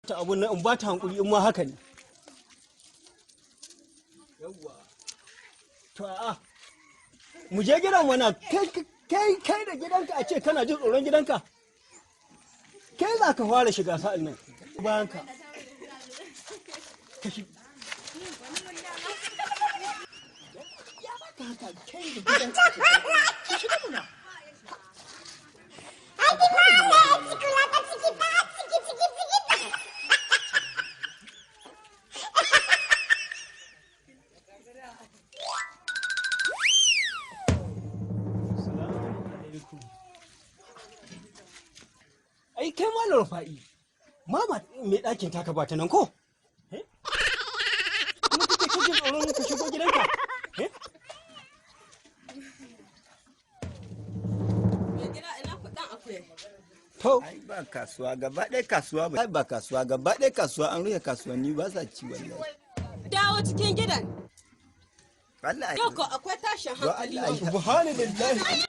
Ta abun nan in ba ta hankuri in ma haka ne. Yawwa. To a'a. Mu je gidan mana, kai kai kai da gidanka a ce kana jin tsoron gidanka. Kai za ka fara shiga sa'in nan. Bayan ka. Ka shi. Ya ba ka haka kai da gidanka. Ka shiga muna. Salamu alaikum. Ai kai Malam Rufa'i. Mama mai ɗakin taka ba ta nan ko? Eh? Kuma kake kake tsoron ka shigo gidanka? Eh? Mai gida, ina kuɗin akuya? To, Ai ba kasuwa gaba ɗaya, kasuwa ba, ba kasuwa gaba ɗaya, kasuwa an rufe, kasuwanni ba sa ci wallahi. Dawo cikin gidan. Wallahi. Yau ko akwai tashin Don hankali. Allah. Subhanallahi.